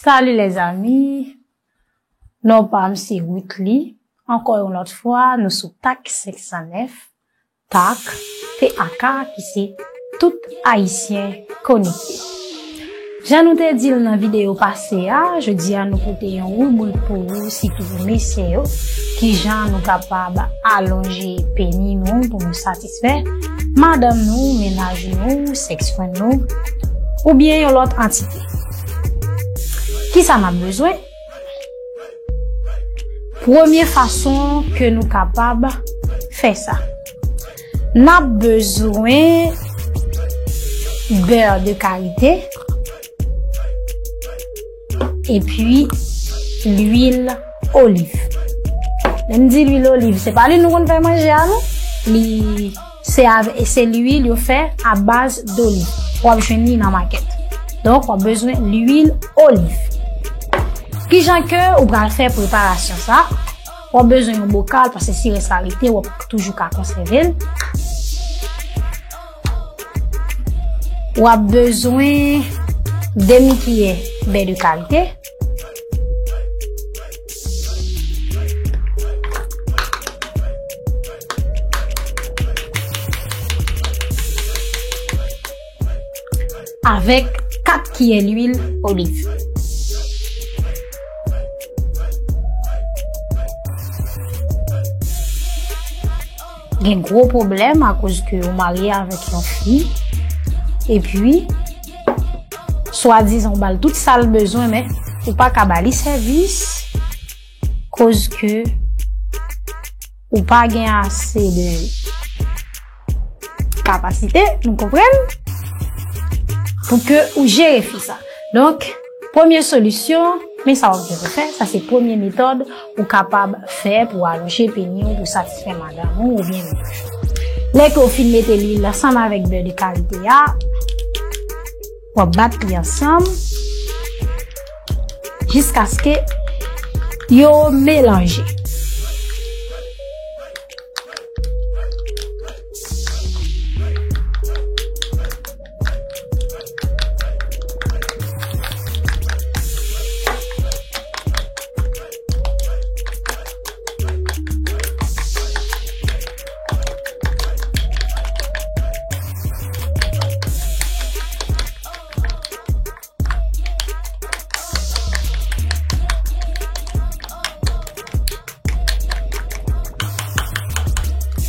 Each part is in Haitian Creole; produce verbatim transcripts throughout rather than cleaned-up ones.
Salut les amis, non pa m se Ruthly. Ankò yon lòt fwa, nou sou Tak senk san nèf, Tak, T A K, ki se tout Ayisyen konekte. Jan nou te di l nan videyo pase a, jodi a nou pote yon ribrik pou ou, sitou pou mesye yo, kijan nou kapab alonje peni nou pou nou satisfè madanm nou, mennaj nou, sèks fren nou, oubyen yon lòt antite. Kisa n ap bezwen? Premye fason ke nou kapab fè sa, n ap bezwen bè de karite epi lwil oliv. Lè m di lwil oliv, se pa lwil nou konn fè manje a non. Li se av- se lwil yo fè a baz doliv. W ap jwenn li nan makèt. Donk, w ap bezwen lwil oliv. Kijan ke ou pral fè preparasyon sa? W ap bezwen yon bokal, paske si rès la rete, w ap toujou ka konsève l. W ap bezwen demi kiyè bè de karite. Avèk kat kiyè lwil oliv. Gen gwo pwoblèm akoz ke ou marye avèk yon fi, epi swadizan ou ba l tout sa l bezwen, men ou pa ka ba li sèvis, koz ke ou pa gen ase de kapasite, nou konprann, pou ke ou jere fi sa. Donk, premye solisyon, men sa w ap gen pou fè, sa se premye metòd ou kapab fè pou alonje peni w, pou satisfè madanm ou oubyen mennaj ou. Lè ke w fin mete lwil ansanm avèk bè de karite a, w ap bat li ansanm jiskaske yo melanje.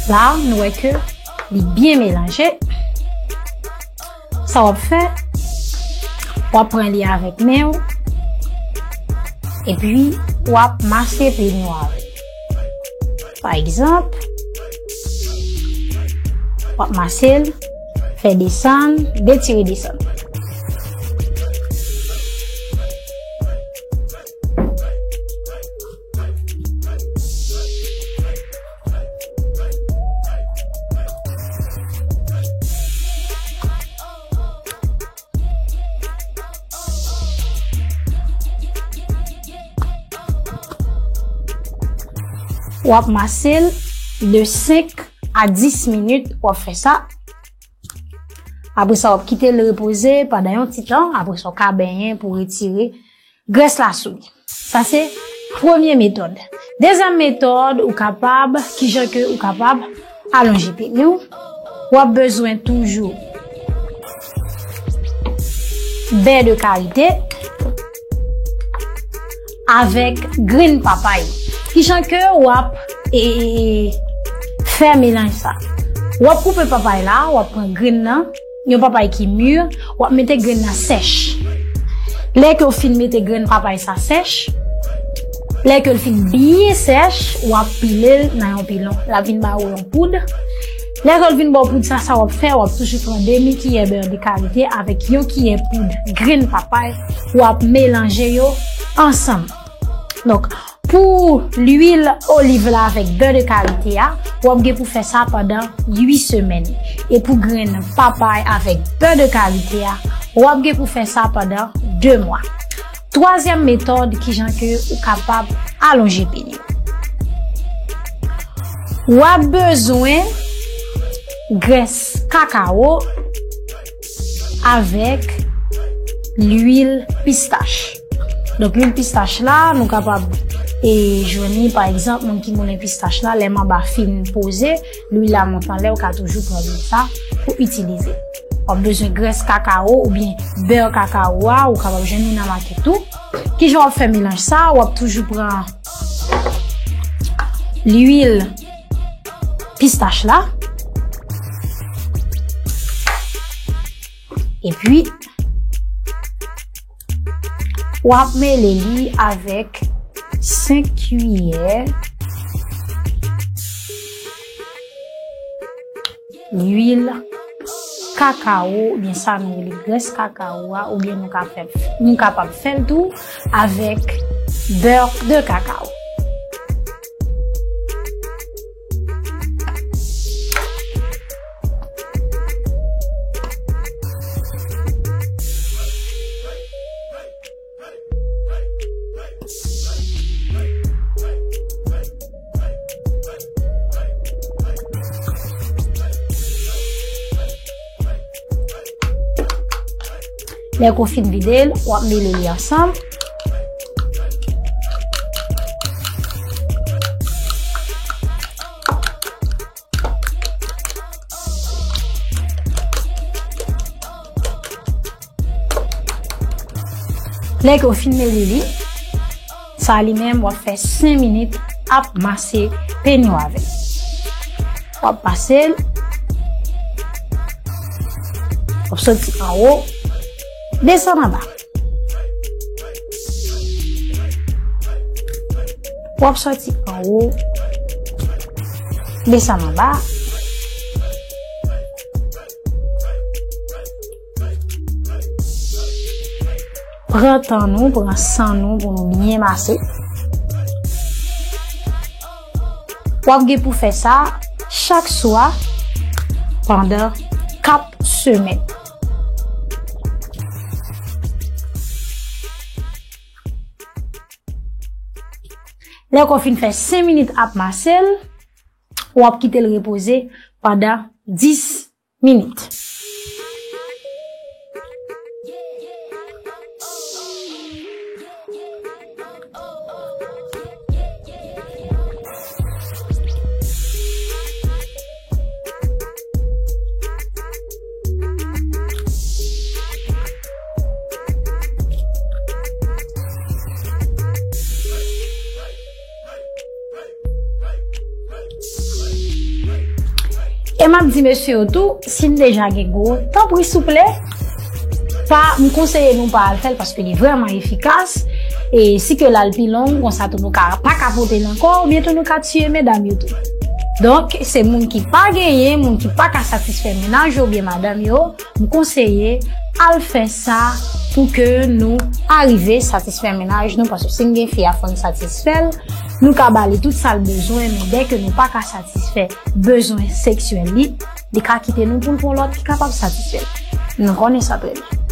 La, nou wè ke li byen melanje. Sa w ap fè, w ap pran li avèk men w, epi w ap mase peni w avè l. Pa egzanp, w ap mase l, fè desann, detire desann. W ap mase l de senk a dis minit, w ap fè sa. Apre sa, w ap kite l repoze pandan yon ti tan. Apre sa, w ka benyen pou retire grès la sou li. Sa se premye metòd. Dezyèm metòd, ou kapab, kijan ke ou kapab alonje peni w? W ap bezwen toujou bè de karite avèk grenn papay. Kijan ke w ap, e, fè melanj sa? W ap koupe papay la, w ap pran grenn nan, yon papay ki mi, w ap mete grenn nan sèch. Lè ke w fin mete grenn papay sa sèch, lè ke l fin byen sèch, w ap pile l nan yon pilon. L ap vin ba ou yon poud. Lè ke l vin ba w poud sa, sa w ap fè, w ap toujou pran demi kiyè bè de karite avèk yon kiyè poud grenn papay, w ap melanje yo ansanm. Donk, pou lwil oliv la avèk bè de karite a, w ap gen pou fè sa pandan uit semèn. E pou grenn papay avèk bè de karite a, w ap gen pou fè sa pandan de mwa. Twazyèm metòd, kijan ke ou kapab alonje peni w? W ap bezwen grès kakawo avèk lwil pistach. Donk, lwil pistach la, nou kapab, e, jwenn li, pa egzanp, moun ki moulen pistach la, lè manba fin poze, lwil la monte anlè, ou ka toujou pran lwil sa pou itilize. W ap bezwen grès kakawo oubyen bè kakawo a, ou kapab jwenn li nan makèt tou. Kijan w ap fè melanj sa? W ap toujou pran lwil pistach la. Epi, w ap mele li avèk senk kiyè lwil kakawo, oubyen sa nou rele grès kakawo a, oubyen nou ka fè, nou kapab fè l tou avèk bè de kakawo. Lè ke w fin vide l, w ap mele li ansanm. Lè ke w fin mele li, sa li menm, w ap fè senk minit ap mase peni w avè l. W ap pase l, w ap soti anwo, desann anba. W ap soti anwo, desann anba. Pran tan nou, pran san nou pou nou byen mase. W ap gen pou fè sa chak swa pandan kat semèn. Lè ke w fin fè senk minit ap mase l, w ap kite l repoze pandan dis minit. E m ap di mesye yo tou, si n deja gen gwo, tanpri souple, pa, m konseye nou pa al fè l paske li vrèman efikas. E si ke l al pi long, konsa tou nou ka, pa ka pote l ankò, oubyen tou nou ka tiye medam yo tou. Donk, se moun ki pa genyen, moun ki pa ka satisfè mennaj yo oubyen madanm yo, m konseye al fè sa pou ke nou arive satisfè mennaj nou, paske si n gen fi a, fò n satisfè l, nou ka ba li tout sa l bezwen, men dè ke nou pa ka satisfè bezwen seksyèl li, li ka kite nou pou l pran lòt ki kapab satisfè l. Nou konnen sa trè byen.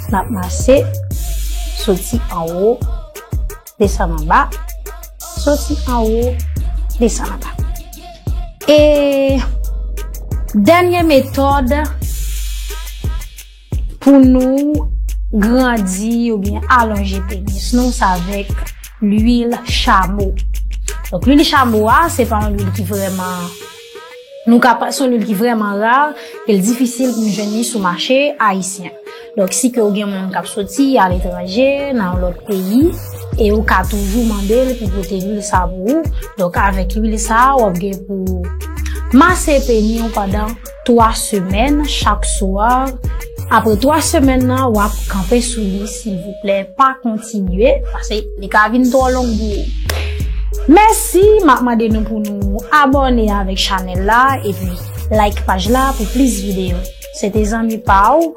N ap mase, soti anwo, desann anba, soti anwo, desann anba. E dènye metòd, pou nou grandi oubyen alonje penis nou, se avèk lwil chamo. Donk, lwil chamo a, se pa yon lwil ki vrèman, nou ka pa, se yon lwil ki vrèman ra, e l difisil pou nou jwenn li sou mache ayisyen. Donk, si ke w gen moun k ap soti aletranje, nan yon lòt peyi, e ou ka toujou mande l pou pote lwil sa pou ou. Donk, avèk lwil sa, w ap gen pou mase peni w pandan twa semèn chak swa. Apre twa semèn nan, w ap kanpe sou li, silvouplè, pa kontinye, paske li ka vin twò long pou ou. Mèsi, m ap mande nou pou nou abòne avèk chanèl la, epi like paj la pou plis videyo. Se te zanmi pa w,